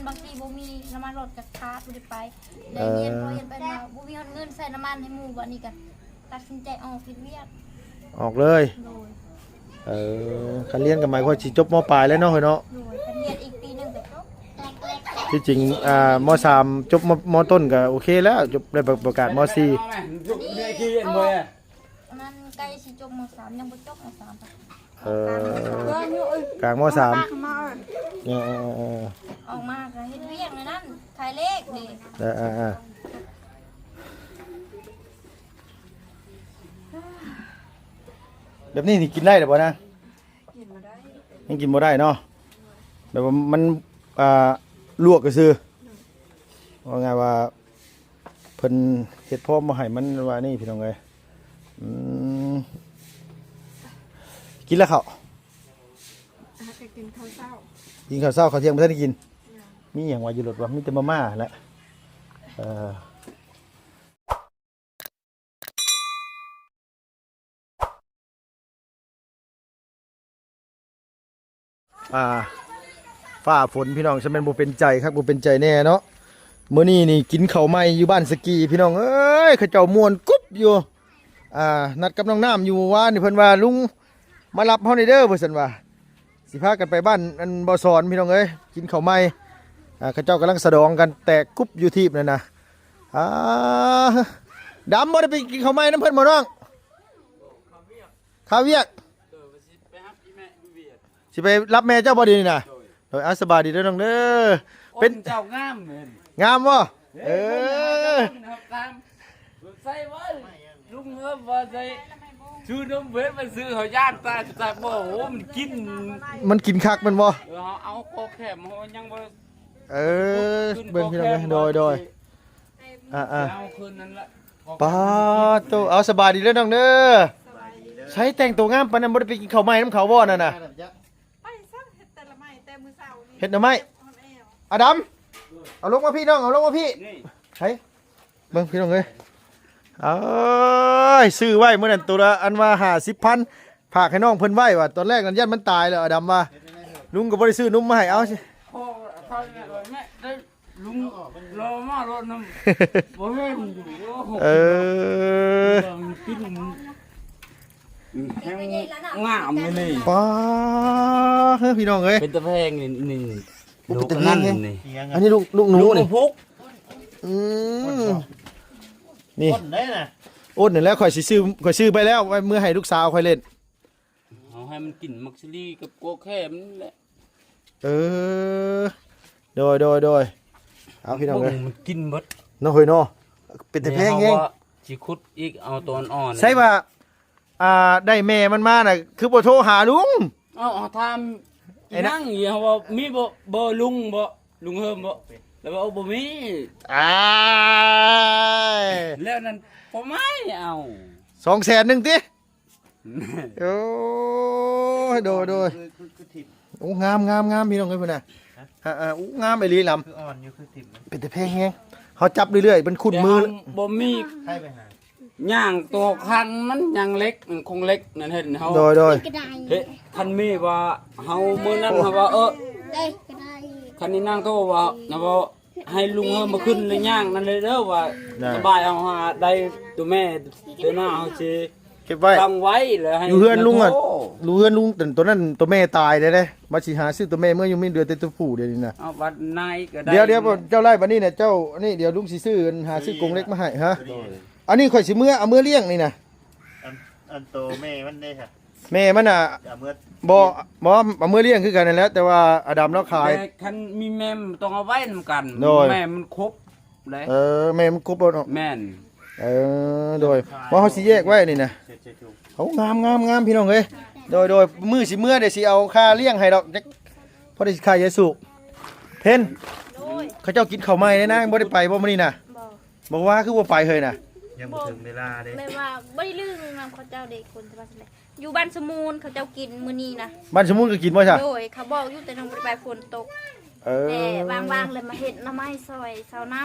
ບາງທີບໍ່ມີນ້ຳມັນລົດກໍຂາດ ບໍ່ໄດ້ໄປ. ໄດ້ຮຽນ ເອີ ພໍຮຽນໄປມາ ບໍ່ມີຮອດເງິນໃສ່ນ້ຳມັນໃຫ້ໝູ່. ບັດນີ້ກໍຕັດສິນໃຈອອກເຮັດວຽກ ອອກເລີຍ. ໂດຍ. ເອີ ຄັນຮຽນກໍໝາຍຄວາມວ່າຊິຈົບ ມ.ປາຍ ແລ້ວເນາະ ເຮີ້ຍເນາະ. ໂດຍ ຄັນຮຽນອີກປີໜຶ່ງກໍຈົບ. ທີ່ຈິງ ອ່າ ມ.ສາມ ຈົບ ມ.ຕົ້ນກໍໂອເຄແລ້ວ ຈົບ ໄດ້ປະ ປະກາດ ມ.ສີ່. ອັນນັ້ນໃກ້ຊິຈົບ ມ.ສາມ ຍັງບໍ່ຈົບ ມ.ສາມ. ເອີ ກາງ ມ.ສາມ ເອີ ເອີ ເອີ ເອີ ອອກມາກໍເຮັດວຽກໃນນັ້ນ ຂາຍເລກເດ້. ເອີ ເອີ ເອີ ແບບນີ້ນີ້ກິນໄດ້ແລ້ວບໍ່ນາງ? ກິນບໍ່ໄດ້ ຍັງກິນບໍ່ໄດ້ເນາະ. ແບບວ່າມັນ ອ່າ ລວກຊື່ໆ ວ່າງ່າຍວ່າ ເພິ່ນເຮັດພ້ອມມາໃຫ້ມັນວ່ານີ້ພີ່ນ້ອງເອີຍ. ອືມ ກິນແລ້ວເຂົ້າ? ຫາກໍກິນເຂົ້າເຊົ້າ. ກິນເຂົ້າເຊົ້າ ເຂົ້າທ່ຽງບໍ່ທັນໄດ້ກິນ? ຍັງ. ມີຫຍັງວ່າຢູ່ລົດວະ? ມີແຕ່ມາມ່າຫັ້ນແຫຼະ. ເອີ ອ່າ ຟ້າຝົນພີ່ນ້ອງ ຊະແມ່ນບໍ່ເປັນໃຈຄັກ ບໍ່ເປັນໃຈແນ່ເນາະ. ມື້ນີ້ນີ້ກິນເຂົ້າໃໝ່ຢູ່ບ້ານສະກີພີ່ນ້ອງເອີຍ ເຂົາເຈົ້າມ່ວນກຸບຢູ່. ອ່າ ນັດກັບນ້ອງນ້ຳຢູ່ວານນີ້ ເພິ່ນວ່າ ລຸງມາຮັບເຮົາແດ່ເດີ ວ່າຊັ້ນວ່າ. ຊິພາກັນໄປບ້ານອັນບໍ່ສອນພີ່ນ້ອງເອີຍ ກິນເຂົ້າໃໝ່. ອ່າ ເຂົາເຈົ້າກຳລັງສະດອງກັນແຕກກຸບຢູ່ທີບນັ້ນນະ. ອ່າ ດຳບໍ່ໄດ້ໄປກິນເຂົ້າໃໝ່ນຳເພິ່ນບໍ່ນ້ອງ? ຄາວຽກ ຊິໄປຮັບແມ່ຢູ່ວຽກ ຊິໄປຮັບແມ່ເຈົ້າບໍ່ດຽວນີ້ນະ? ໂດຍ ໂດຍ. ອ່າ ສະບາຍດີເດີນ້ອງເດີ. ເປັນເຈົ້າງາມແມ່ນ ງາມບໍ່? ເອີ ເອີ ໃສ່ວ່າ ລຸງເອີ ບໍ່ໃສ່ ຊື້ນົມເພິ່ນມາຊື້ເຮົາຢ້ານຕາຍ ຕາຍບໍ່. ໂອ້ ມັນກິນ ມັນກິນຄັກແມ່ນບໍ່? ເອີ ເຮົາເອົາຄໍແຄມ ເຮົາຍັງບໍ່ ເອີ ເບິ່ງພີ່ນ້ອງເອີຍ ໂດຍ ໂດຍ. ອ່າໆ ເອົາຄືນນັ້ນລະ ປາໂຕ. ເອົາ ສະບາຍດີເດີນ້ອງເດີ. ໃສແຕ່ງໂຕງາມປານນັ້ນ ບໍ່ໄດ້ໄປກິນເຂົ້າໃໝ່ນຳເຂົາບໍ່ນັ້ນນະ? ໄປຊັ້ນ ເຮັດແຕ່ລະໄມ້ແຕ່ມື້ເຊົ້ານີ້ ເຮັດໜໍ່ໄມ້. ອອນແອວ ອາດຳ ເອົາລົງມາພີ້ນ້ອງ ເອົາລົງມາພີ້. ໃສ ເບິ່ງພີ່ນ້ອງເອີຍ. ເອີຍ ຊື້ໄວ້ມື້ນັ້ນໂຕລະອັນວ່າຫ້າສິບພັນ ຝາກໃຫ້ນ້ອງເພິ່ນໄວ້ວ່າ ຕອນແລກນັ້ນຢ້ານມັນຕາຍແລ້ວ ອາດຳວ່າ. ລຸງກໍບໍ່ໄດ້ຊື້ນົມມາໃຫ້ ເອົາ ລຸງລໍມາລົດນຳ ບໍ່ເຫັນຢູ່. ເອີ ກິນ ແຮງງາມນີ້ ປ້າ ເຮີ້ຍ ພີ່ນ້ອງເອີຍ ເປັນຕາແພງນີ້ ນີ້ ໂອ້ ເປັນຕາແພງແຮງ ນີ້ ອັນນີ້ລູກ ລູກໜູນີ້ ລູກ ອືມ ນີ້ ອົນໄດ້ນະ ອົນນີ້ແຫຼະ ຂ້ອຍຊິຊື້ ຂ້ອຍຊື້ໄປແລ້ວ ໄວ້ເມືອໃຫ້ລູກສາວຂ້ອຍເຫຼັ້ນ. ເອົາໃຫ້ມັນກິນໝາກສາລີກັບກວແຄມນີ້ແຫຼະ. ເອີ ໂດຍ ໂດຍ ໂດຍ. ເອົາ ພີ່ນ້ອງເອີຍ ມັນກິນເບິດເນາະ ເຮີ້ຍເນາະ ເປັນຕາແພງແຮງ. ຊິຂຸດອີກ ເອົາຕອນອ່ອນ ໃຊ່ວ່າ ອ່າ ໄດ້ແມ່ມັນມານະ ຄືບໍ່ໂທຫາລຸງ? ເອົາ ຖາມອີນາງ ເຮົາວ່າມີບໍ່ ເບີລຸງບໍ່ ລຸງເຮີມບໍ່? ແລ້ວວ່າ ໂອ້ ບໍ່ມີ. ອ້າຍ ແລ້ວນັ້ນ ພໍ່ໄມ້ເອົາ ສອງແສນໜຶ່ງຕິ? ໂອ້ຍ ໂດຍ ໂດຍ. ໂອ້ ງາມ ງາມ ງາມ ພີ່ນ້ອງເອີຍ ພຸ້ນນະ. ຮະ? ອ່າໆ ໂອ້ ງາມອີ່ຫຼີລຳ ຄືອ່ອນຢູ່ ຄືຖິ້ມ ເປັນຕາແພງແຮງ. ເຮົາຈັບເລື້ອຍໆ ມັນຂຸ້ນມື ແຕ່ເຮົາບໍ່ມີ ໃຜໄປຫາ ຍ່າງຕົວຄັນມັນຍັງເລັກ ໂຄງເຫຼັກນັ້ນ ເຫັນເຮົາ ໂດຍ ໂດຍ ເຮັດ ຄັນມີວ່າເຮົາ ມື້ນັ້ນເຮົາວ່າ ເອີ ຄັນນີ້ນາງໂທວ່າ ນະວ່າ ໃຫ້ລຸງເຮີມມາຂຶ້ນແລ້ວຍ່າງນັ້ນເລີຍເດີ ວ່າ ນະ ສະບາຍ ເຮົາຫາໄດ້ຕົວແມ່ ເດືອນໜ້າເຮົາຊິເກັບໄວ້ ຕັ້ງໄວ້ ແລ້ວໃຫ້ ຢູ່ເຮືອນລຸງອະ ຢູ່ເຮືອນລຸງ ຕົວນັ້ນຕົວແມ່ຕາຍແລ້ວເດ້ ວ່າຊິຫາຊື້ຕົວແມ່ເມືອ ຍັງມີເຫຼືອແຕ່ຕົວຜູ້ດຽວນີ້ນະ. ເອົາ ບັດນາຍກໍໄດ້ ດຽວ ດຽວ ເຈົ້າໄລ່ບັດນີ້ນະ ເຈົ້າ ອັນນີ້ ດຽວລຸງຊິຊື້ ຫາຊື້ກົງເຫຼັກມາໃຫ້. ຮະ? ໂດຍ. ອັນນີ້ຂ້ອຍຊິເມືອ ເອົາເມືອລ້ຽງນີ້ນະ. ອັນ ອັນໂຕແມ່ມັນເດ້ ແມ່ມັນນະ ເອົາເມືອ ບໍ່ ບໍ່ ເອົາເມືອລ້ຽງຄືກັນນັ້ນແຫຼະ ແຕ່ວ່າອາດຳລາວຂາຍ. ແຕ່ຄັນມີແມ່ ມັນຕ້ອງເອົາໄວ້ນຳກັນ. ໂດຍ. ແມ່ມັນຄົບເດ້. ເອີ ແມ່ມັນຄົບເນາະ. ແມ່ນ. ເອີ ໂດຍ. ວ່າເຮົາຊິແຍກໄວ້ນີ້ນະ. ໂອ້ ງາມ ງາມ ງາມ ພີ່ນ້ອງເອີຍ. ໂດຍ ໂດຍ. ມື້ຊິເມືອ ດຽວຊິເອົາຄ່າລ້ຽງໃຫ້ດອກ ພໍໄດ້ຄ່າຢາສູບ. ເພັນ ໂດຍ. ເຂົາເຈົ້າກິນເຂົ້າໃໝ່ແລ້ວນະ ບໍ່ໄດ້ໄປບໍ່ມື້ນີ້ນະ? ບໍ່. ບໍ່ວ່າຄືບໍ່ໄປເຮີ້ຍນະ? ຍັງບໍ່ເຖິງເວລາເດ້. ແມ່ນວ່າບໍ່ໄດ້ລຶ້ງນຳເຂົາເຈົ້າເດ້ ຄົນທີ່ວ່າຊັ້ນແຫຼະ ຢູ່ບ້ານສະມູນເຂົາເຈົ້າກິນມື້ນີ້ນະ. ບ້ານສະມູນກໍກິນບໍ່ຊະ? ໂດຍ ເຂົາບອກຢູ່ ແຕ່ນ້ອງບໍ່ໄດ້ໄປ ຝົນຕົກ. ເອີ ແຕ່ວ່າງໆ ແລ້ວມາເຮັດໜໍ່ໄມ້ຊ່ອຍຊາວນຳ.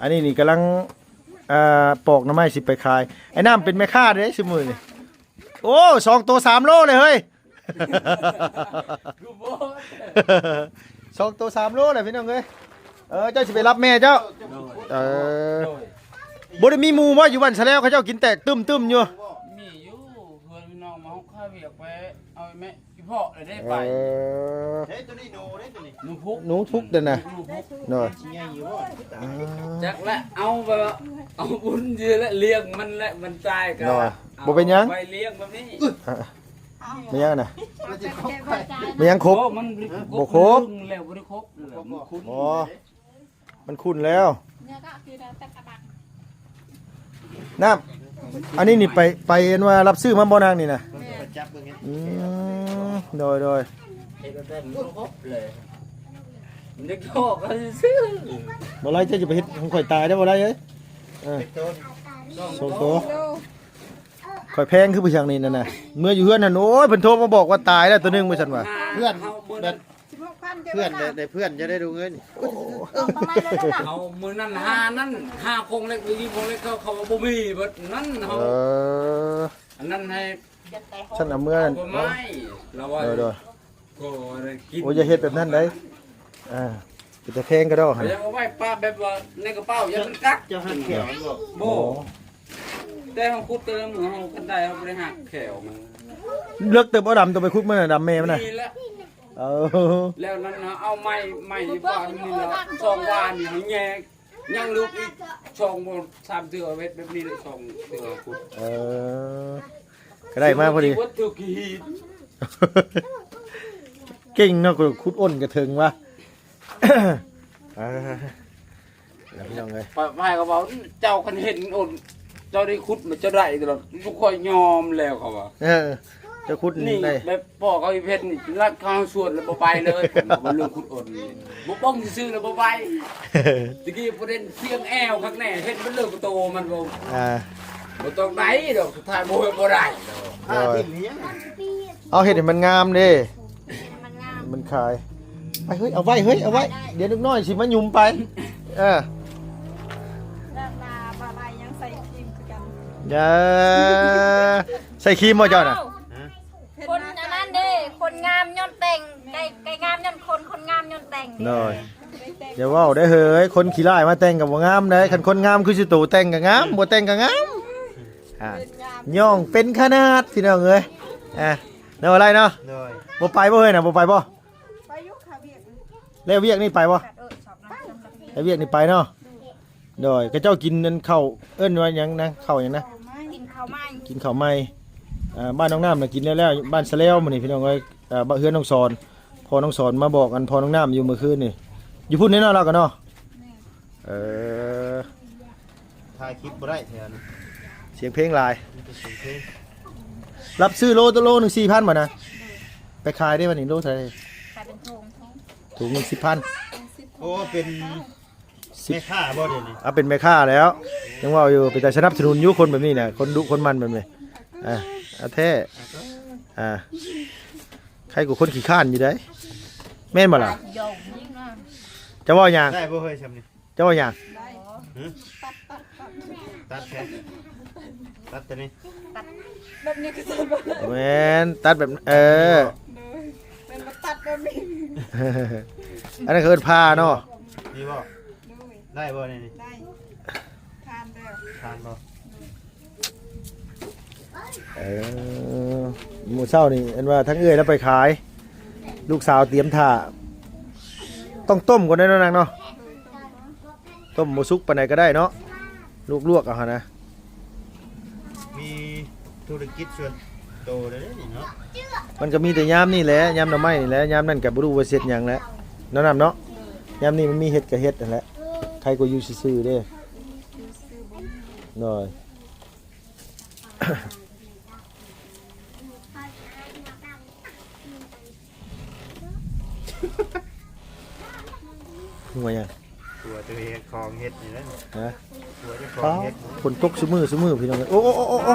ອັນນີ້ນີ້ກຳລັງ ອ່າ ປອກໜໍ່ໄມ້ຊິໄປຂາຍ. ໄອ້ນ້ຳເປັນແມ່ຄ້າເດ້ຊຸມື້ນີ້. ໂອ້ ສອງໂຕສາມໂລເລີຍເຮີ້ຍ. ຄືບໍ່ ເ ສອງໂຕສາມໂລແຫຼະພີ່ນ້ອງເອີຍ. ເອີ ເຈົ້າຊິໄປຮັບແມ່ເຈົ້າ. ໂດຍ ເອີ ໂດຍ ບໍ່ໄດ້ມີໝູ່ບໍ່ ຢູ່ບ້ານສະແລວ ເຂົາເຈົ້າກິນແຕກຕຶ້ມໆຢູ່? ມີຢູ່ ເພື່ອນພີ່ນ້ອງມາເຮົາຄາວຽກໄປເອົາແມ່ ອີ່ພໍ່ລະໄດ້ໄປ. ເອີ ເດ້ ໂຕນີ້ໜູເດ້ ໂຕນີ້ ໜູພຸກ ໜູພຸກເດ້ນະ. ໜູພຸກ ໂດຍ ຊິໃຫຍ່ຢູ່ບໍ່? ອ່າ ຈັກລະ ເອົາແບບວ່າ ເອົາບຸນຢູ່ລະ ລ້ຽງມັນລະ ມັນຕາຍກໍ ໂດຍ ເອົາ ບໍ່ເປັນຫຍັງ ໄປລ້ຽງແບບນີ້. ອ່າ ແມ່ນຫຍັງນະ? ມັນຊິຄົບໄປ ແມ່ນຫຍັງຄົບ? ໂອ້ ມັນ ບໍ່ຄົບ ແລ້ວ ບໍ່ໄດ້ຄົບແລ້ວ ມັນຂຸ້ນ. ອໍ ມັນຂຸ້ນແລ້ວ. ນ້ຳ ອັນນີ້ນີ້ໄປ ໄປອັນວ່າຮັບຊື້ມາບໍ່ນາງນີ້ນະ? ແມ່ນ ໄປຈັບເບິ່ງ. ອືມ ໂດຍ ໂດຍ ເຮັດແບບບໍ່ຄົບເລີຍ ມັນຢາກຢອກເຮົາຊື່ໆ. ບໍ່ໄດ້ ເຈົ້າຈະໄປເຮັດຂອງຂ້ອຍຕາຍໄດ້ບໍ່ໄດ້ເອີຍ. ເອີ ສອງໂຕ ຂ້ອຍແພງຄືຜູ້ຊ່າງນີ້ນັ້ນນະ ເມື່ອຢູ່ເຮືອນຫັ້ນ ໂອ້ຍ ເພິ່ນໂທມາບອກວ່າຕາຍແລ້ວໂຕໜຶ່ງ ວ່າຊັ້ນວ່າ. ເພື່ອນ ເຮົາມື້ນັ້ນ ເພື່ອນ ໄດ້ເພື່ອນຈະໄດ້ດູເງິນ. ເອົາມື້ນັ້ນຫານັ້ນ ຫາຂອງເລັກ ໄປຢືມຂອງເລັກເຂົາ ເຂົາວ່າບໍ່ມີເບິດນັ້ນເຮົາ. ເອີ ອັນນັ້ນໃຫ້ ຊັ້ນເອົາເມືອ ເອົາໄມ້ ລາວວ່າ ໂດຍ ໂດຍ ກໍໄດ້ກິນ. ໂອ້ ຢ່າເຮັດແບບນັ້ນໄດ໋. ອ່າ ເປັນຕາແພງກະດອກຫັ້ນ ເອົາໄວ້ປະແບບວ່າໃນກະເປົາ ຢ່າມັນກັດ. ເຈົ້າຫັກແຂ້ວມັນບໍ່? ບໍ່ ອໍ ແຕ່ເຮົາຂຸດແຕ່ລະມື້ ເຮົາຄັນໄດ້ ເຮົາບໍ່ໄດ້ຫັກແຂ້ວມັນ. ເລິກເຕີບບໍ່ດຳ ໂຕໄປຂຸດມື້ນັ້ນ ດຳແມ່ມັນນະ. ນີ້ແຫຼະ ເອີ ແລ້ວນັ້ນເຮົາເອົາໄມ້ ໄມ້ຢູ່ປ່ານີ້ລະ ສອງວານນີ້ເຮົາແຍ່ ຍັງເລິກອີກສອງບໍ່ສາມເທື່ອ ເຮັດແບບນີ້ລະສອງເທື່ອຂຸດ. ເອີ ກະໄດ້ມາພໍດີ ເບິດຖືກຫີນ. ເກັ່ງເນາະ ຂຸດອົ່ນກະເຖິງວ່າ. ອ່າ ພີ່ນ້ອງເອີຍ ຂ້ອຍ ຂ້ອຍກໍເວົ້າ ເຈົ້າຄັນເຫັນອົນ ເຈົ້າໄດ້ຂຸດມາ ເຈົ້າໄດ້ຕະຫຼອດ ຈຸຂ້ອຍຍອມແລ້ວ ເຂົາວ່າ. ເອີ ເຈົ້າຂຸດນີ້ໄດ້ ແບບພໍ່ເຂົາອີເພັດນີ້ ລັດເຂົ້າສວນແລ້ວບໍ່ໄປເລີຍ ເພິ່ນວ່າເລື່ອງຂຸດອົນນີ້ ບໍ່ປ້ອງຊື່ໆແລ້ວບໍ່ໄປ. ຕະກີ້ປະເດັນສຽງແອວຄັກແນ່ ເຫັນມັນເລີກໂຕມັນບໍ່ ອ່າ ບໍ່ຕ້ອງໄດ້ດອກ ສຸດທ້າຍບໍ່ ບໍ່ໄດ້ດອກ. ໂດຍ ເອົາເຮັດໃຫ້ມັນງາມເດ້ ມັນງາມ ມັນຂາຍ. ໄປເຮີ້ຍ ເອົາໄວ້ເຮີ້ຍ ເອົາໄວ້ ໄດ້ ດຽວເດັກນ້ອຍຊິມາຫຍຸມໄປ. ເອີ ແລ້ວມາບ່າໄລ່ຍັງໃສ່ຄຣີມຄືກັນ. ຢ່າ ໃສ່ຄຣີມບໍ່ເຈົ້ານະ? ເອົ້າ ຄົນອັນນັ້ນເດ້ ຄົນງາມຍ້ອນແຕ່ງ ໄກ່ ໄກ່ງາມຍ້ອນຄົນ ຄົນງາມຍ້ອນແຕ່ງ. ໂດຍ ຢ່າເວົ້າໄດ້ເຮີ້ຍ ຄົນຂີ້ລ້າຍມາແຕ່ງກໍບໍ່ງາມໄດ໋. ຄັນຄົນງາມຄືຊິໂຕແຕ່ງກໍງາມ ບໍ່ແຕ່ງກໍງາມ. ອ່າ ຍ້ອງເປັນຂະໜາດ ພີ່ນ້ອງເອີຍ. ອ່າ ແນວອະໄລເນາະ. ໂດຍ ບໍ່ໄປບໍ່ເຮີ້ຍນະ ບໍ່ໄປບໍ່? ໄປຢູ່ຄ່ະວຽກ ແລ້ວວຽກນີ້ໄປບໍ່? ເອີ ແລ້ວວຽກນີ້ໄປເນາະ. ໂດຍ ເຂົາເຈົ້າກິນອັນເຂົ້າ ເອີ້ນວ່າຫຍັງນະ ເຂົ້າຫຍັງນະ? ກິນເຂົ້າໃໝ່ ກິນເຂົ້າໃໝ່. ອ່າ ບ້ານນ້ອງນ້ຳນະກິນແລ້ວໆ ບ້ານສະແລວມື້ນີ້ ພີ່ນ້ອງເອີຍ. ອ່າ ບ້ານເຮືອນນ້ອງສອນ ພໍ່ນ້ອງສອນມາບອກອັນພໍ່ນ້ອງນ້ຳຢູ່ມື້ຄືນນີ້ ຢູ່ພຸ້ນເນາະ ລາວກໍເນາະ. ແມ່ນ ເອີ ຖ່າຍຄລິບບໍ່ໄດ້ແຖວນີ້ ສຽງເພງຫຼາຍ ມີແຕ່ສຽງເພງ. ຮັບຊື້ໂລ ໂລໜຶ່ງສີ່ພັນບາດນະ. ໂດຍ ໄປຂາຍໄດ້ບັດນີ້ ໂລເທົ່າໃດ? ຂາຍເປັນຖົງ ຖົງໜຶ່ງສິບພັນ. ໂອ້ ເປັນແມ່ຄ້າບໍ່ດຽວນີ້? ເອົາ ເປັນແມ່ຄ້າແລ້ວ ຍັງເວົ້າຢູ່ ເປັນຕາສະໜັບສະໜູນຢູ່ ຄົນແບບນີ້ນະ ຄົນດຸຄົນໝັ່ນແບບນີ້. ອ່າ ເອົາແທ້ ອ່າ ໃຄກວ່າຄົນຂີ້ຄ້ານຢູ່ໃດ໋ ແມ່ນບໍ່ລະ? ເຈົ້າເວົ້າຫຍັງ? ໄດ້ບໍ່ເຮີ້ຍຊ່ຳນີ້? ເຈົ້າວ່າຫຍັງ? ຮຶ? ຕັດແທ້ ຕັດຕົວນີ້ ຕັດແບບນີ້ກໍຕັດບໍ່ໄດ້. ແມ່ນ ຕັດແບບ ເອີ ໂດຍ ແມ່ນບໍ່ຕັດແບບນີ້. ອັນນັ້ນເຂົາເອີ້ນຜ່າເນາະ. ນີ້ບໍ່? ໂດຍ ໄດ້ບໍ່ນີ້? ໄດ້ ຜ່ານແລ້ວ ຜ່ານບໍ່? ເອີ ມື້ເຊົ້ານີ້ອັນວ່າທາງເອື້ອຍລາວໄປຂາຍ ລູກສາວຕຽມຖ້າ ຕ້ອງຕົ້ມກ່ອນເດ້ເນາະນາງເນາະ. ຕົ້ມບໍ່ສຸກປານໃດກໍໄດ້ເນາະ ລວກໆເອົາຫັ້ນນະ. ມີທຸລະກິດສ່ວນໂຕເດ້ນີ້ເນາະ. ມັນກໍມີແຕ່ຍາມນີ້ແຫຼະ ຍາມໜໍ່ໄມ້ນີ້ແຫຼະ ຍາມນັ້ນກໍບໍ່ຮູ້ວ່າຊິເຮັດຫຍັງແຫຼະ ເນາະນ້ຳເນາະ. ຍາມນີ້ມັນມີເຮັດກໍເຮັດຫັ້ນແຫຼະ ໃຄກວ່າຢູ່ຊື່ໆເດ້. ໂດຍ ຫົວຫຍັງ? ຫົວຕົວເອງຂອງເຮັດນີ້ແຫຼະ. ຮະ? ຫົວເຈົ້າຂອງເຮັດ. ຝົນຕົກຊຸມື້ ຊຸມື້ພີ່ນ້ອງເອີຍ. ໂອ້ ໂອ້ ໂອ້ ໂອ້ ໂອ້.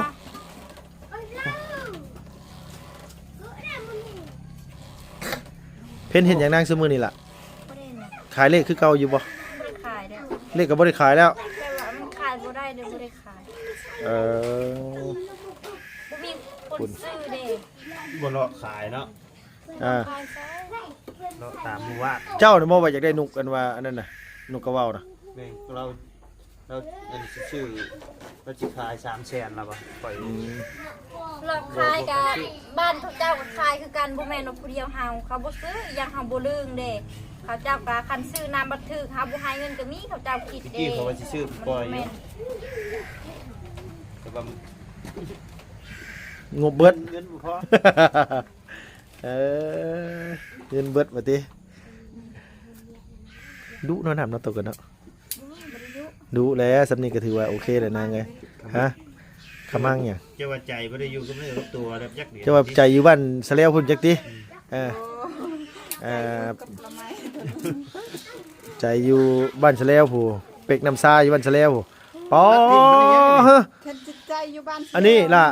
ເພັນເຮັດຫຍັງນາງຊຸມື້ນີ້ລະ? ບໍ່ໄດ້ຫຍັງ. ຂາຍເລກຄືເກົ່າຢູ່ບໍ່? ບໍ່ໄດ້ຂາຍແລ້ວ. ເລກກໍບໍ່ໄດ້ຂາຍແລ້ວ. ແຕ່ວ່າມັນຂາຍບໍ່ໄດ້ເດ້ ບໍ່ໄດ້ຂາຍ. ເອີ ບໍ່ມີຄົນຊື້ເດ້. ບໍ່ເລາະຂາຍເນາະ. ອ່າ ຂາຍໃສ? ເນາະ ຕາມໝູ່ບ້ານ. ເຈົ້ານະບໍ່ວ່າຢາກໄດ້ນົກ ອັນວ່າອັນນັ້ນນະ ນົກກະເຫວ່ານະ? ແມ່ນ ລາວ ລາວອັນຊິຊື້ ລາວຊິຂາຍສາມແສນລາວວ່າ ຂ້ອຍ ອືມ ລາວຂາຍກະບ້ານເຂົາເຈົ້າກະຂາຍຄືກັນ ບໍ່ແມ່ນວ່າຜູ້ດຽວເຮົາ ເຂົາບໍ່ຊື້ອີ່ຫຍັງ ເຮົາບໍ່ລຶງເດ້. ເຂົາເຈົ້າກະຄັນຊື້ນຳບັດຖືກ ເຮົາບໍ່ໃຫ້ເງິນກະມີ ເຂົາເຈົ້າຄິດເດ້. ຕະກີ້ເຂົາວ່າຊິຊື້ໄປປ່ອຍຢູ່ ແຕ່ວ່າ ງົບເບິດ ເງິນບໍ່ພໍ. ເອີ ເງິນເບິດວ່າຕິ. ດຸເນາະ ນ້ຳເນາະ ໂຕກັນເນາະ. ດຸແຫຼະ ສ່ຳນີ້ກະຖືວ່າໂອເຄແລ້ວນາງເອີຍ. ຮະ ຂະມັງຫຍັງ? ເຈົ້າວ່າໃຈບໍ່ໄດ້ຢູ່ກັບເນື້ອກັບຕົວແລ້ວຈັກດຽວ. ເຈົ້າວ່າໃຈຢູ່ບ້ານສະແລວພຸ້ນຈັກຕິ. ເອີ ເອີ ໃຈຢູ່ບ້ານສະແລວພຸ້ນ ເປັກນ້ຳຊາຢູ່ບ້ານສະແລວພຸ້ນ. ປໍ ເຮັດຈິດໃຈຢູ່ບ້ານ ອັນນີ້ລະ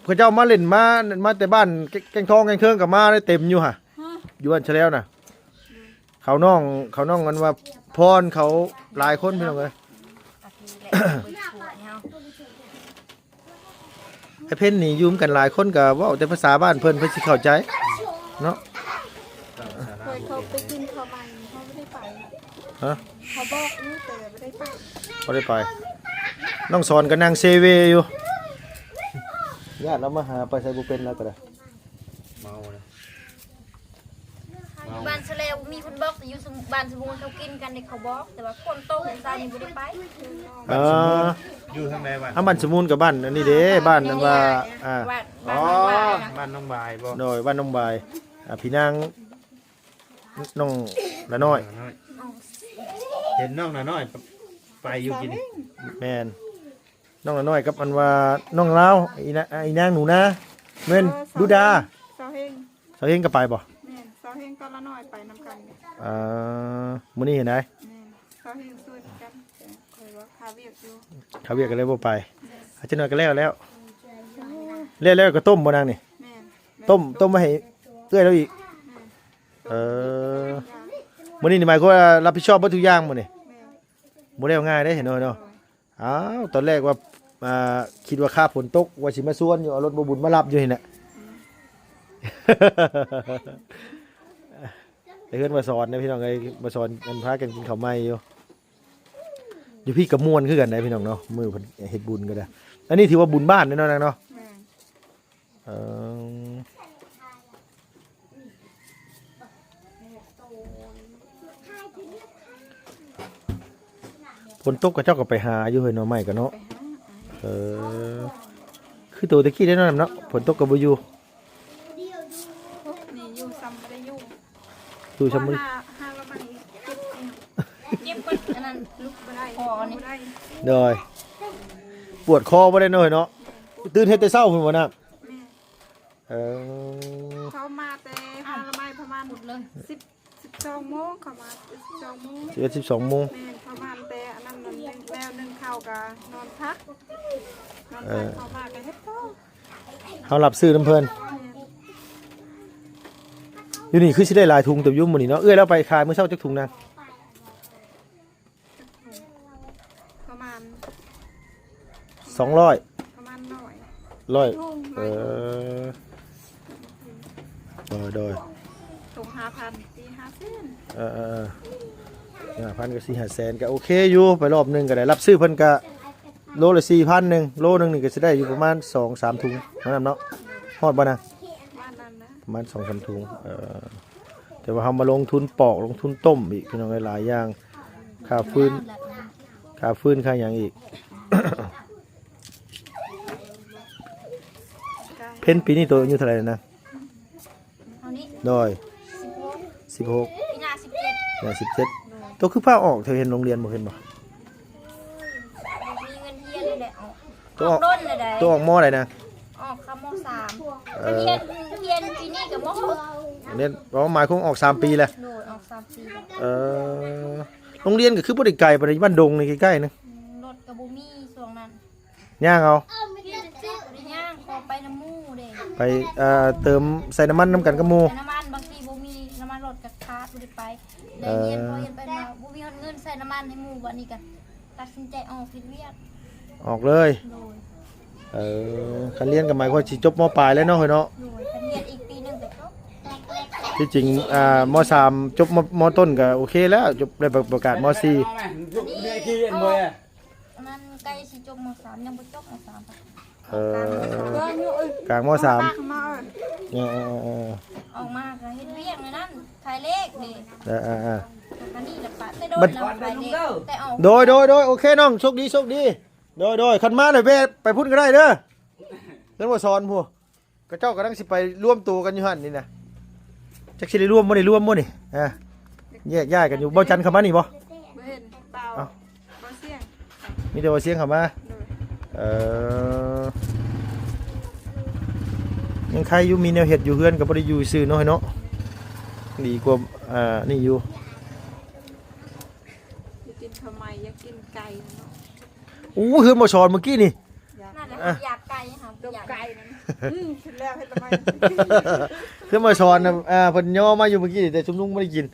ເຂົາເຈົ້າມາຫຼິ້ນ ມາ ມາແຕ່ບ້ານແກ້ງທອງແກ້ງເທີງກະມາໄດ້ເຕັມຢູ່ຫະ. ຮະ ຢູ່ບ້ານສະແລວນະ ເຂົານ້ອງ ເຂົານ້ອງອັນວ່າພອນເຂົາຫຼາຍຄົນພີ່ນ້ອງເອີຍ. ໄອ້ເພັນນີ້ຢູ່ນຳກັນຫຼາຍຄົນກະເວົ້າແຕ່ພາສາບ້ານເພິ່ນ ເພິ່ນຊິເຂົ້າໃຈເນາະ. ເຄີຍເຂົາໄປກິນເຂົ້າໃໝ່ ເຮົາບໍ່ໄດ້ໄປ. ຮະ ເຂົາບອກຢູ່ແຕ່ບໍ່ໄດ້ໄປ ບໍ່ໄດ້ໄປ. ນ້ອງສອນກະນັ່ງເຊເວຢູ່ ຢ້ານລາວມາຫາ ໄປໃສບໍ່ເປັນລາວກະໄດ້. ເມົາເລີຍ ຢູ່ບ້ານສະແລວມີຄົນບອກ ແຕ່ຢູ່ບ້ານສະມູນເຂົາກິນກັນເດ້ ເຂົາບອກ ແຕ່ວ່າຝົນຕົກມື້ເຊົ້ານີ້ບໍ່ໄດ້ໄປ. ເອີ ຢູ່ທາງໃດບ້ານ? ທາງບ້ານສະມູນກະບ້ານອັນນີ້ເດ້ ບ້ານອັນວ່າ ອ່າ ບ້ານ ບ້ານໜອງບາຍນະ ບ້ານໜອງບາຍບໍ່? ໂດຍ ບ້ານໜອງບາຍ. ອ່າ ພີ່ນາງນ້ອງລານ້ອຍ ເຫັນນ້ອງລານ້ອຍໄປຢູ່ກິນ. ແມ່ນ ນ້ອງລານ້ອຍກັບອັນວ່ານ້ອງລາວ ອີນາ ອີນາງໜູນາ ແມ່ນ ເອີ ດຸດາ ສາວເຮງ ສາວເຮງກະໄປບໍ່? ແມ່ນ ສາວເຮງກັບລານ້ອຍໄປນຳກັນ. ອ່າ ມື້ນີ້ເຫັນໃດ? ແມ່ນ ສາວເຮງຊວນກັນ ແຕ່ຂ້ອຍວ່າຄາວຽກຢູ່ ຄາວຽກກະເລີຍບໍ່ໄປ. ແມ່ນ ອາ ຈັກໜ້ອຍກະແລ້ວແລ້ວ ແລ້ວ ແລ້ວກະຕົ້ມບໍ່ນາງນີ້? ແມ່ນ ຕົ້ມ ຕົ້ມໄວ້ໃຫ້ເອື້ອຍລາວອີກ. ແມ່ນ ເອີ ມື້ນີ້ນີ້ໝາຍຄວາມວ່າຮັບຜິດຊອບເບິດທຸກຢ່າງມື້ນີ້. ແມ່ນ ບໍ່ແລ້ວງ່າຍເດ້ເນາະ ເນາະ. ໂດຍ ອ້າວ ຕອນແລກວ່າ ອ່າ ຄິດວ່າຄາຝົນຕົກ ວ່າຊິມາຊວນຢູ່ ເອົາລົດບໍ່ບຸນມາຮັບຢູ່ຫັ້ນແຫຼະ. ອືມ ແຕ່ເຮືອນບໍ່ສອນນະພີ່ນ້ອງເອີຍ ບໍ່ສອນ ອັນ ພາກັນກິນເຂົ້າໃໝ່ຢູ່ ຢູ່ພີ້ກະມ່ວນຄືກັນໄດ໋ພີ່ນ້ອງເນາະ. ມື້ເພິ່ນເຮັດບຸນກະໄດ້ ອັນນີ້ຖືວ່າບຸນບ້ານເດ້ເນາະນາງເນາະ. ແມ່ນ ເອີ ຝົນຕົກເຂົາເຈົ້າກະໄປຫາຢູ່ເຮີ້ຍ ໜໍ່ໄມ້ກະເນາະ. ໄປຫາ ເອີ ຄືໂຕຕະກີ້ໄດ້ເນາະ ນ້ຳເນາະ ຝົນຕົກກະບໍ່ຢູ່. ນີ້ຢູ່ຊ້ຳບໍ່ໄດ້ຢູ່ ຢູ່ຊ້ຳບໍ່ໄດ້ ຫາ ຫາລະໄມ້ເກັບ ເກັບໝົດອັນນັ້ນ ລຸກບໍ່ໄດ້ ຄໍນີ້ ລຸກບໍ່ໄດ້. ໂດຍ ປວດຄໍບໍ່ໄດ້ເນາະ ເຮີ້ຍເນາະ. ຕື່ນເຮັດແຕ່ເຊົ້າພຸ້ນບໍ່ນ້ຳ? ແມ່ນ ເອີ ເຂົາມາແຕ່ຫາລະໄມ້ປະມານ ໝົດເລີຍ ສິບ ສິບສອງໂມງ ເຂົາມາສິບສອງໂມງ ສິບເອັດ ສິບສອງໂມງ. ແມ່ນ ເຂົາມາແຕ່ອັນນັ້ນ ແລ້ວໜຶ່ງເຂົ້າກະນອນພັກ ນອນພັກ ເອີ ເຂົາມາກະເຮັດຕໍ່ ເຮົາຮັບຊື້ນຳເພິ່ນ. ແມ່ນ ຢູ່ນີ້ຄືຊິໄດ້ຫຼາຍຖົງເຕີບຢູ່ມື້ນີ້ເນາະ. ເອື້ອຍລາວໄປຂາຍມື້ເຊົ້າຈັກຖົງນາງ? ປະມານ ສອງຮ້ອຍ ປະມານຮ້ອຍ ຮ້ອຍ ເອີ ໂດຍ ໂດຍ ຖົງຫ້າພັນ ສີ່ຫ້າແສນ ເອີ ເອີ ເອີ ຫ້າພັນກະສີ່ຫ້າແສນ ກະໂອເຄຢູ່ ໄປຮອບໜຶ່ງກະໄດ້ ຮັບຊື້ເພິ່ນກະໂລລະສີ່ພັນໜຶ່ງ ໂລໜຶ່ງນີ້ກະຊິໄດ້ຢູ່ປະມານສອງສາມຖົງເນາະ ນ້ຳເນາະ. ຮອດບໍ່ນາງ? ປະມານນັ້ນນະ ປະມານສອງສາມຖົງ ເອີ ແຕ່ວ່າເຮົາມາລົງທຶນປອກ ລົງທຶນຕົ້ມອີກ ພີ່ນ້ອງເອີຍ ຫຼາຍຢ່າງ ຄ່າຟືນ ຄ່າຟືນ ຄ່າຫຍັງອີກ. ເພັນປີນີ້ໂຕອາຍຸເທົ່າໃດແລ້ວນາງ? ເທົ່ານີ້ ໂດຍ ສິບຫົກ ສິບຫົກ ປີໜ້າສິບເຈັດ ໜ້າສິບເຈັດ. ໂຕຄືພາອອກ ເຈົ້າເຫັນໂຮງຮຽນບໍ່ ເຫັນບໍ່? ບໍ່ມີເງິນຮຽນເລີຍແຫຼະ ອອກ ໂຕອອກ ໂຕອອກ ໂຕອອກມໍໃດນາງ? ອອກ ເຂົ້າມໍສາມ ເອີ ຮຽນ ຮຽນປີນີ້ກະມໍຫົກ ຮຽນ ອໍ ໝາຍຄວາມອອກສາມປີແລ້ວ. ໂດຍ ອອກສາມປີແລ້ວ. ເອີ ໂຮງຮຽນກະຄືບໍ່ໄດ້ໄກປານໃດ ບ້ານດົງນີ້ໃກ້ໆ ນະ. ອືມ ລົດກະບໍ່ມີຊ່ວງນັ້ນ ຍ່າງເອົາ ບໍ່ໄດ້ຍ່າງ ຂໍໄປນຳໝູ່ເດ້ ໄປ ເອີ ເຕີມໃສ່ນ້ຳມັນນຳກັນກັບໝູ່ ໃສ່ນ້ຳມັນ ບາງທີບໍ່ມີນ້ຳມັນລົດກະຂາດ ບໍ່ໄດ້ໄປ. ໄດ້ຮຽນ ເອີ ພໍຮຽນໄປມາ ບໍ່ມີເງິນໃສ່ນ້ຳມັນໃຫ້ໝູ່ ບາດນີ້ກະ ຕັດສິນໃຈອອກເຮັດວຽກ ອອກເລີຍ. ໂດຍ ເອີ ຄັນຮຽນກະໝາຍຄວາມຊິຈົບ ມ.ປາຍ ແລ້ວເນາະ ເຮີ້ຍເນາະ. ໂດຍ ຄັນຮຽນອີກປີໜຶ່ງກະຈົບ. ທີ່ຈິງ ອ່າ ມໍສາມ ຈົບ ມໍ ມໍຕົ້ນກໍໂອເຄແລ້ວ ຈົບ ໄດ້ປະ ປະກາດມໍສີ່. ອັນນີ້ ໂອ້ ມັນໃກ້ຊິຈົບມໍສາມ ຍັງບໍ່ຈົບມໍສາມ. ເອີ ກາງມໍສາມ ເອີ ເອີ ເອີ ອອກມາກໍເຮັດວຽກໃນນັ້ນ ຂາຍເລກນີ້. ເອີ ເອີ ເອີ ອັນນີ້ລະປະແຕ່ໂດນແລ້ວ ຂາຍເລກ ແຕ່ອອກ ໂດຍ ໂດຍ ໂດຍ ໂອເຄນ້ອງ ໂຊກດີ ໂຊກດີ. ໂດຍ ໂດຍ ຄັນມາແລ້ວແວ່ໄປພຸ້ນກໍໄດ້ເດີ ເພິ່ນບໍ່ສອນພຸ້ນ. ເຂົາເຈົ້າກຳລັງຊິໄປລວມໂຕກັນຢູ່ຫັ້ນນີ້ນະ ຈັກຊິໄດ້ລວມບໍ່ ໄດ້ລວມບໍ່ນີ້ ອ່າ ແຍກຍ້າຍກັນຢູ່. ບໍ່ຈັນເຂົ້າມານີ້ບໍ່? ບໍ່ເຫັນ ເປົ່າ ເອົາ ບໍ່ສຽງ ມີແຕ່ວ່າສຽງເຂົ້າມາ. ໂດຍ ເອີ ຍັງໄຄຢູ່ ມີແນວເຮັດຢູ່ເຮືອນ ກໍບໍ່ໄດ້ຢູ່ຊື່ເນາະ ເນາະ ດີກວ່າ ອ່າ ນີ້ຢູ່. ຢາກກິນເຂົ້າໃໝ່ ຢາກກິນໄກ່ເນາະ. ໂອ້ ເຮືອນໝໍສອນເມື່ອກີ້ນີ້ ຢາກ ນັ້ນແຫຼະ ອ່ະ ຢາກໄກ່ ເຮົາຢາກໄກ່ນັ້ນ. ອືມ ເຮັດແລ້ວເຮັດລະໄໝ ເຮືອນໝໍສອນນະ ອ່າ ເພິ່ນຍໍມາຢູ່ເມື່ອກີ້ນີ້ ແຕ່ຊຸມລຸງບໍ່ໄດ້ກິນ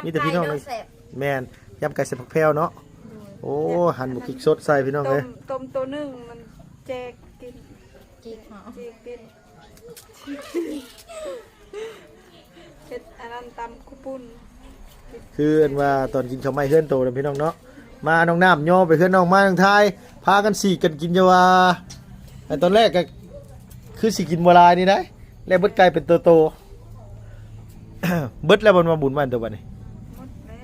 ມີແຕ່ພີ່ນ້ອງ. ແມ່ນ ຍຳໄກ່ໃສ່ຜັກແພວເນາະ. ໂດຍ ໂອ້ ຫັນບັກກິກສົດໃສ່ພີ່ນ້ອງເອີຍ. ຕົ້ມ ຕົ້ມໂຕໜຶ່ງມັນແຈກກິນ ແຈກກິນ ເຮັດອັນນັ້ນຕຳຂ້າວປຸ້ນ. ຄືອັນວ່າຕອນກິນເຂົ້າໃໝ່ເຮືອນໂຕນະພີ່ນ້ອງເນາະ ມານ້ອງນ້ຳຍໍໄປເຮືອນນ້ອງ ມານ້ອງທາຍ ພາກັນສີກກັນກິນ ຢ່າວ່າ ອັນຕອນແລກກໍຄືຊິກິນບໍ່ຫຼາຍນີ້ໄດ໋ ແລ້ວເບິດໄກ່ເປັນໂຕໆ. ເບິດແລ້ວບໍ່ ມາບຸນບ້ານໂຕບັດນີ້? ໝົດແລ້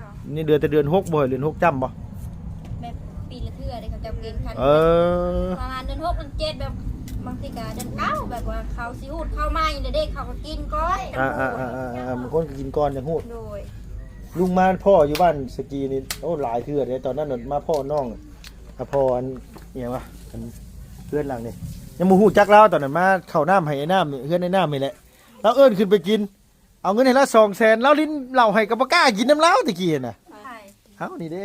ວ ນີ້ເດືອນແຕ່ເດືອນຫົກບໍ່ ເດືອນຫົກຈ້ຳບໍ່? ແບບປີລະເທື່ອເດ້ ເຂົາເຈົ້າເກັນຄັນ ເອີ ປະມານເດືອນຫົກເດືອນເຈັດ ແບບບາງທີກໍເດືອນເກົ້າ ແບບວ່າເຂົາຊິຮູດເຂົ້າໃໝ່ແລ້ວເດ້ ເຂົາກໍກິນກ່ອນ. ອ່າໆໆໆ ບາງຄົນກໍກິນກ່ອນຈັ່ງຮູດ. ໂດຍ ລຸງມາພໍ້ຢູ່ບ້ານສະກີນີ້ ໂອ້ ຫຼາຍເທື່ອເດ້ ຕອນນັ້ນມາພໍ້ນ້ອງ ອາ ພໍ້ອັນ ອີຫຍັງວະ ອັນເຮືອນຫຼັງນີ້ ຍັງບໍ່ຮູ້ຈັກລາວ ຕອນນັ້ນມາເຂົ້ານ້ຳໃຫ້ອ້າຍນ້ຳ ເຮືອນອ້າຍນ້ຳນີ້ແຫຼະ ລາວເອີ້ນຂຶ້ນໄປກິນ. ເອົາເງິນໃຫ້ລາວສອງແສນ ລາວລິນເຫຼົ້າໃຫ້ກໍບໍ່ກ້າກິນນຳລາວແຕ່ກີ້ຫັ້ນນະ. ໃຜ? ເຮົານີ້ເດ້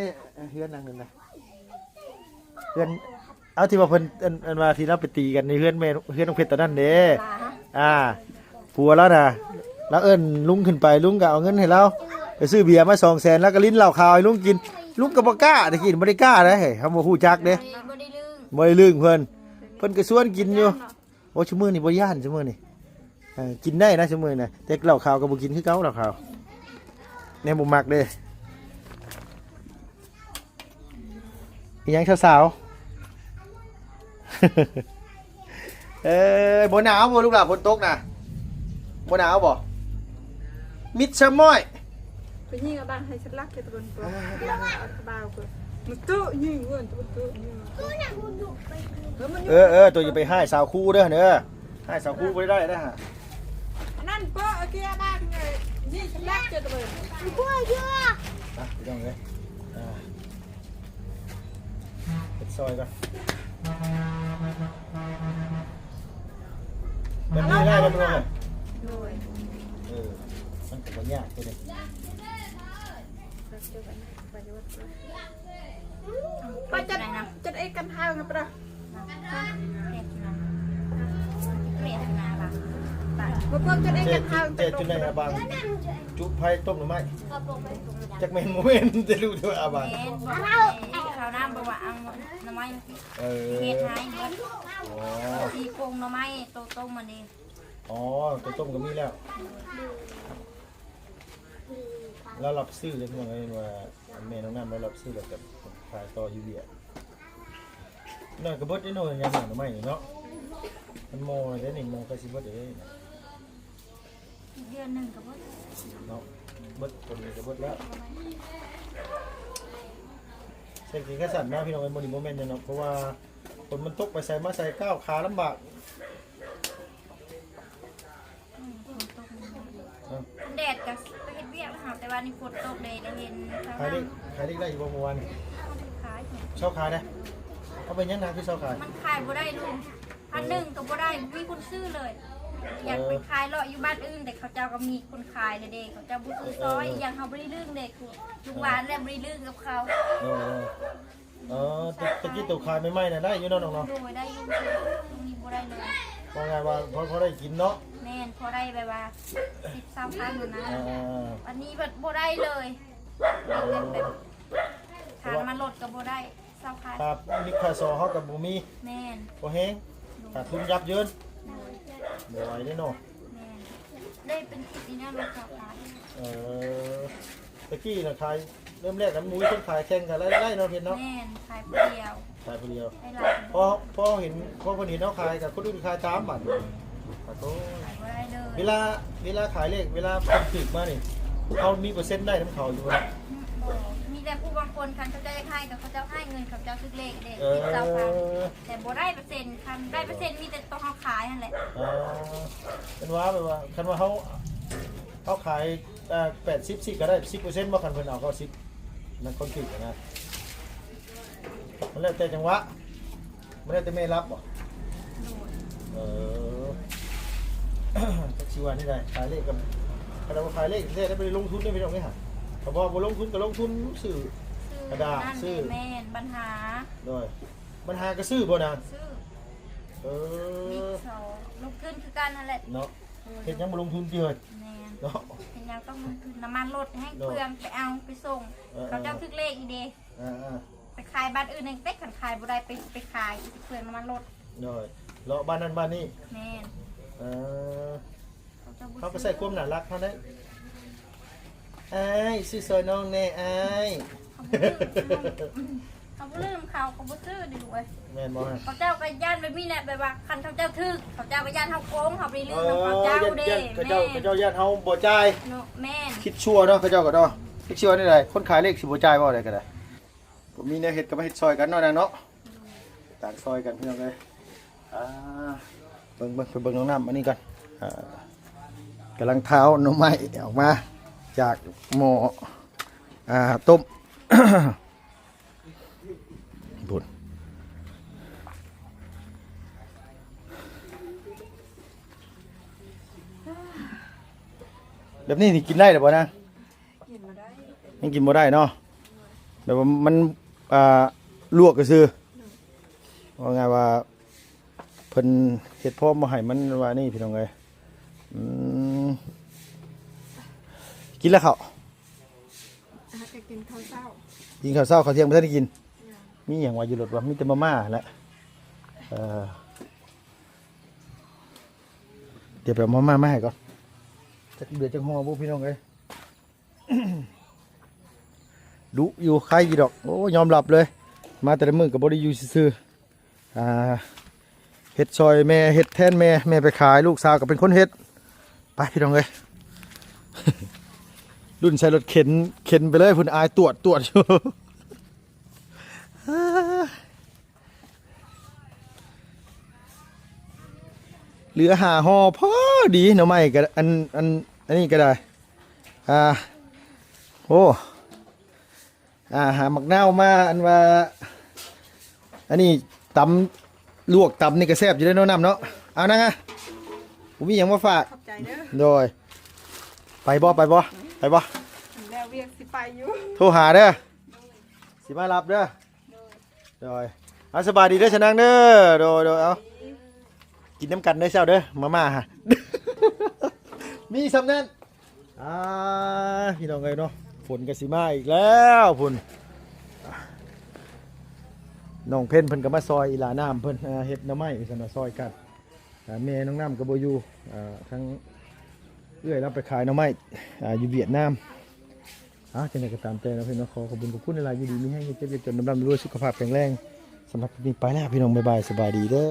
ເຮືອນຫຼັງນັ້ນນະ ເຮືອນ ເອົາ ທີ່ວ່າເພິ່ນ ອັນ ອັນວ່າທີ່ລາວໄປຕີກັນໃນເຮືອນແມ່ ເຮືອນນ້ອງເພັດຕອນນັ້ນເດ້. ອ່າ ຜົວລາວນະ ລາວເອີ້ນລຸງຂຶ້ນໄປ ລຸງກໍເອົາເງິນໃຫ້ລາວ ໄປຊື້ເບຍມາສອງແສນ ລາວກໍລິນເຫຼົ້າຂາວໃຫ້ລຸງກິນ ລຸງກໍບໍ່ກ້າແຕ່ກີ້ ບໍ່ໄດ້ກ້າເດ້ ເຮົາບໍ່ຮູ້ຈັກເດ້ ບໍ່ໄດ້ ບໍ່ໄດ້ລຶ້ງ ບໍ່ໄດ້ລຶ້ງເພິ່ນ ເພິ່ນກໍຊວນກິນຢູ່. ໂອ້ ຊຸມື້ນີ້ບໍ່ຢ້ານ ຊຸມື້ນີ້ ເອີ ກິນໄດ້ນະຊຸມື້ນີ້ນະ ແຕ່ເຫຼົ້າຂາວກໍບໍ່ກິນຄືເກົ່າ ເຫຼົ້າຂາວ ແນວບໍ່ມັກເດ້. ອີຫຍັງສາວໆ ເອີ ບໍ່ໜາວບໍ່ລູກຫຼານ ຝົນຕົກນະ ບໍ່ໜາວບໍ່? ມິດຊະມ້ອຍ ໄປຍິງເອົາບາງໃຫ້ສັນຫຼັກເຂດຕະບົນຕົວ ເອົາຂະບາວເກີດ ມັນຕຸຍິງເວີນ ຕຸຍິງ ເອີ ເອີ ໂຕຢ່າໄປຮ້າຍສາວຄູເດີ ເດີ ຮ້າຍສາວຄູບໍ່ໄດ້ເດີ. ອັນນັ້ນໂປະເອົາເກຍບາງເລີຍ ຍິງສັນຫຼັກເກີດຕະເບີດ ໂອ້ຍເດີ ອ່ະ ພີ່ນ້ອງເອີຍ ອ່າ ເຮັດຊອຍກ່ອນ. ແບບນີ້ໄດ້ບໍ່? ໂດຍ ເອີ ມັນກໍບໍ່ຍາກຕົວນີ້ ປະຈັດ ຈັດເອກກັນເຮົານະປະ ເປັນນາບາງ ບໍ່ພວກຈະໄດ້ກັນທາງ ເຈັດຈຸດໜຶ່ງອາບາງ ຈຸໄຟຕົ້ມໜໍ່ໄມ້ ຈັກແມ່ນບໍ່ແມ່ນ ແຕ່ຮູ້ແຕ່ວ່າອາບາງ ແມ່ນ ບໍ່ແມ່ນ ຊາວນາບອກວ່າເອົາໜໍ່ໄມ້ ເອີ ເຮັດໃຫ້ເບິດ ອໍ ຊິປຸງໜໍ່ໄມ້ໂຕຕົ້ມອັນນີ້ ອໍ ໂຕຕົ້ມກໍມີແລ້ວ ລາວຮັບຊື້ເດ້ ພີ່ນ້ອງເອີຍ ວ່າແມ່ນ້ອງນ້ຳລາວຮັບຊື້ແລ້ວກໍຂາຍຕໍ່ຢູ່ວຽດ. ໜ້ອຍກໍເບິດເດ້ເນາະ ຍາມໜໍ່ໄມ້ນີ້ເນາະ ມັນມໍເດ້ນີ້ ມໍໃກ້ຊິເບິດເດ້ ອີກເດືອນໜຶ່ງກໍເບິດເນາະ ເບິດ ຕົວນີ້ກໍເບິດແລ້ວ ເສດຖະກິດຂະສັນນະ ພີ່ນ້ອງເອີຍ ມື້ນີ້ບໍ່ແມ່ນຫຍັງເນາະ ເພາະວ່າຝົນມັນຕົກ ໄປໃສມາໃສ ກ້າວຂາລຳບາກ. ອືມ ຝົນຕົກ ເອີ ແດດກໍໄປເຮັດວຽກແລ້ວ ແຕ່ວ່ານີ້ຝົນຕົກເດ້ ໄດ້ເຫັນ ຂາຍເລກ ຂາຍເລກໄດ້ຢູ່ບໍ່ມື້ວານນີ້? ຂາຍ ເຊົາຂາຍເດ້ ເອົາ ເປັນຫຍັງນາຄືເຊົາຂາຍ? ມັນຂາຍບໍ່ໄດ້ລຸງ ພັນໜຶ່ງກໍບໍ່ໄດ້ ບໍ່ມີຄົນຊື້ເລີຍ ຢາກໄປຂາຍເລາະຢູ່ບ້ານອື່ນ ແຕ່ເຂົາເຈົ້າກໍມີຄົນຂາຍແລ້ວເດ້ ເຂົາເຈົ້າບໍ່ຊື້ຊອຍ ເອີ ອີ່ຫຍັງເຮົາບໍ່ໄດ້ລຶ້ງເດ້ ເອີ ລູກຫຼານແຫຼະບໍ່ໄດ້ລຶ້ງກັບເຂົາ ເອີ ເອີ ແຕ່ ແຕ່ກີ້ໂຕຂາຍໃໝ່ໆນະ ໄດ້ຢູ່ເນາະນ້ອງເນາະ? ໂດຍ ໄດ້ຢູ່ ຊ່ວງນີ້ບໍ່ໄດ້ເລີຍ ເວົ້າງ່າຍວ່າພໍ ພໍໄດ້ກິນເນາະ? ແມ່ນ ພໍໄດ້ແບບວ່າສິບ ຊາວພັນນະ ອ່າໆໆ ອັນນີ້ແບບບໍ່ໄດ້ເລີຍ ເປັນເງິນແບບ ຄ່ານ້ຳມັນລົດກໍບໍ່ໄດ້ ຊາວພັນ ຄ່າລິບຄ່າຊໍເຮົາກໍບໍ່ມີ ແມ່ນ ພໍແຮງ ໂດຍ ຂາດທຶນຢັບເຢິນ ໂດຍ ບໍ່ໄຫວເດ້ເນາະ ແມ່ນ. ໄດ້ເປັນສິບນີ້ນະ ລູກສາວຂາຍ. ເອີ ແຕ່ກີ້ນະຂາຍ ເລີ່ມແລກນະ ມີຄົນຂາຍແຂ່ງກັນໄດ້ເນາະ ເພັນເນາະ. ແມ່ນ ຂາຍຜູ້ດຽວ ຂາຍຜູ້ດຽວ ໄດ້ຫຼາຍ. ພໍ ພໍເຫັນ ພໍເພິ່ນເຫັນເຮົາຂາຍ ກໍຄົນອື່ນຂາຍຕາມບາດນີ້. ຂາຍບໍ່ໄດ້ເລີຍ. ເວລາ ເວລາຂາຍເລກ ເວລາເພິ່ນຖືກມານີ້ ເຮົາມີເປີເຊັນໄດ້ນຳເຂົາຢູ່ບໍ່? ອືມ ບໍ່ ມີແຕ່ຜູ້ບາງຄົນ ຄັນເຂົາເຈົ້າຢາກໃຫ້ ກໍເຂົາເຈົ້າໃຫ້ເງິນ ເຂົາເຈົ້າຖືກເລກເດ້ ເອີ ສິບ ຊາວພັນ ແຕ່ບໍ່ໄດ້ເປີເຊັນ. ຄັນໄດ້ເປີເຊັນ ມີແຕ່ໂຕເຮົາຂາຍຫັ້ນແຫຼະ. ອໍ ເປັນວ່າ ແບບວ່າ ຄັນວ່າເຮົາ ເຮົາຂາຍ ເອີ ແປດສິບ ສິບ ກໍໄດ້ສິບເປີເຊັນບໍ່? ຄັນເພິ່ນເອົາເກົ້າສິບ ນັ້ນຄົນຖືກນະ. ມັນແລ້ວແຕ່ຈັງຫວະ ມັນແລ້ວແຕ່ແມ່ຮັບບໍ່? ໂດຍ ເອີ ຈັກຊິວ່າແນວໃດ ຂາຍເລກກັບ ຄັນວ່າຂາຍເລກແທ້ໆ ໄດ້ໄປລົງທຶນເດ້ພີ່ນ້ອງເອີຍ. ຖ້າບໍ່ ບໍ່ລົງທຶນກໍລົງທຶນຊື້ ຊື້ ກະດາດ ຊື້ ແມ່ນບັນຫາ. ໂດຍ ບັນຫາກໍຊື້ບໍ່ນາງ? ຊື້ ເອີ ມີສອງ ລົງທຶນຄືກັນຫັ້ນແຫຼະເນາະ. ໂດຍ ເຮັດຫຍັງບໍ່ລົງທຶນຕິເຮີ້ຍ? ແມ່ນເນາະ ເຮັດຫຍັງຕ້ອງລົງທຶນ. ນ້ຳມັນລົດແຮງ ໂດຍ ເປືອງ ໄປເອົາໄປສົ່ງ ເອີ ເຂົາເຈົ້າຖືກເລກອີກເດ້. ເອີໆ ໄປຂາຍບ້ານອື່ນແຮງເຕັກ ຄັນຂາຍບໍ່ໄດ້ໄປ ໄປຂາຍເປືອງນ້ຳມັນລົດ. ໂດຍ ເລາະບ້ານນັ້ນບ້ານນີ້. ແມ່ນ ເອີ ເຂົາເຈົ້າບໍ່ ເຮົາກໍໃຊ້ຄວາມໜ້າຮັກເຮົາໄດ້. ອ້າຍ ຊື້ຊ່ອຍນ້ອງແດ່ອ້າຍ. ເຂົາບໍ່ລືມ ເຂົາບໍ່ລືມ ເຂົາ ເຂົາບໍ່ຊື້ເດ້ລູກເອີຍ. ແມ່ນບໍ່ຮະ? ເຂົາເຈົ້າກໍຢ້ານແບບນີ້ແຫຼະ ແບບວ່າຄັນເຂົາເຈົ້າຖືກ ເຂົາເຈົ້າກໍຢ້ານເຮົາໂກງ ເຮົາໄປລືມນຳເຂົາເຈົ້າເດ້. ເຂົາເຈົ້າ ເຂົາເຈົ້າຢ້ານເຮົາບໍ່ຈ່າຍເນາະ. ແມ່ນ ຄິດຊົ່ວເນາະ ເຂົາເຈົ້າກໍເນາະ. ຄິດຊົ່ວແນວໃດ ຄົນຂາຍເລກຊິບໍ່ຈ່າຍບໍ່ ໄດ້ກໍໄດ້. ບໍ່ມີແນວເຮັດກໍມາເຮັດຊ່ອຍກັນເນາະນາງເນາະ. ຕ່າງຊ່ອຍກັນພີ່ນ້ອງເອີຍ. ອ່າ ເບິ່ງ ເບິ່ງ ໄປເບິ່ງນ້ອງນ້ຳອັນນີ້ກ່ອນ. ອ່າ ກຳລັງທ້າວໜໍ່ໄມ້ອອກມາຈາກໝໍ້ ອ່າ ຕົ້ມ ພຸ້ນ. ແບບນີ້ນີ້ກິນໄດ້ແລ້ວບໍ່ນາງ? ກິນບໍ່ໄດ້ ຍັງກິນບໍ່ໄດ້ເນາະ. ແບບວ່າມັນ ອ່າ ລວກຊື່ໆ ເວົ້າງ່າຍວ່າ ເພິ່ນເຮັດພ້ອມບໍ່ໃຫ້ມັນວ່ານີ້ພີ່ນ້ອງເອີຍ. ອືມ ກິນແລ້ວເຂົ້າ? ຫາກໍກິນເຂົ້າເຊົ້າ ກິນເຂົ້າເຊົ້າ ເຂົ້າທ່ຽງບໍ່ທັນໄດ້ກິນ. ຍັງ ມີຫຍັງວ່າຢູ່ລົດວະ? ມີແຕ່ມາມ່າຫັ້ນແຫຼະ. ເອີ ດຽວໄປເອົາມາມ່າມາໃຫ້ກ່ອນ. ຈັກເຫຼືອຈັກຫໍ່ບໍ່ພີ່ນ້ອງເອີຍ. ດຸຢູ່ ໄຄຢູ່ດອກ. ໂອ້ ຍອມຮັບເລີຍ ມາແຕ່ລະມື້ກໍບໍ່ໄດ້ຢູ່ຊື່ໆ. ອ່າ ເຮັດຊ່ອຍແມ່ ເຮັດແທນແມ່ ແມ່ໄປຂາຍ ລູກສາວກໍເປັນຄົນເຮັດ. ໄປພີ່ນ້ອງເອີຍ ລຸ້ນໃສ່ລົດເຂັນ ເຂັນໄປເລີຍພຸ້ນ ອາຍຕວດ ຕວດຢູ່. ເຫຼືອຫ້າຫໍ່ພໍດີ ໜໍ່ໄມ້ກໍ ອັນ ອັນ ອັນນີ້ກໍໄດ້. ອ່າ ໂອ້ ອ່າ ຫາໝາກນາວມາ ອັນວ່າ ອັນນີ້ຕຳ ລວກຕຳນີ້ກໍແຊບຢູ່ເດ້ເນາະ ນ້ຳເນາະ. ເອົານາງ ບໍ່ມີຫຍັງມາຝາກ. ຂອບໃຈເດີ. ໂດຍ ໄປບໍ່ ໄປບໍ່ ໄປບໍ່? ແລ້ວວຽກຊິໄປຢູ່ ໂທຫາເດີ ຊິມາຮັບເດີ. ໂດຍ ໂດຍ ເອົາ ສະບາຍດີເດີຊະນາງເດີ. ໂດຍ ໂດຍ ເອົາ ກິນນຳກັນເດີເຈົ້າເດີ ມາມ່າຫະ ມີຊ່ຳນັ້ນ. ອ່າ ພີ່ນ້ອງເອີຍເນາະ ຝົນກໍຊິມາອີກແລ້ວພຸ້ນ. ນ້ອງເພັນເພິ່ນກໍມາຊ່ອຍອີ່ຫຼ້ານ້ຳເພິ່ນ ອ່າ ເຮັດໜໍ່ໄມ້ ວ່າຊັ້ນວ່າ ຊ່ອຍກັນ. ອ່າ ແມ່ນ້ອງນ້ຳກໍບໍ່ຢູ່ ອ່າ ທາງເອື້ອຍລາວໄປຂາຍໜໍ່ໄມ້ ອ່າ ຢູ່ຫວຽດນາມ. ອ່າ ຈັ່ງໃດກໍຕາມແຕ່ເນາະ ພີ່ນ້ອງ ຂໍຂອບຄຸນຂອບຄຸນຫຼາຍໆ ຢູ່ດີມີແຮງ ຢ່າເຈັບຢ່າຈົນ ລ່ຳໆລວຍໆ ສຸຂະພາບແຂງແຮງ. ສຳລັບຄລິບນີ້ໄປແລ້ວ ພີ່ນ້ອງ ບາຍບາຍ ສະບາຍດີເດີ.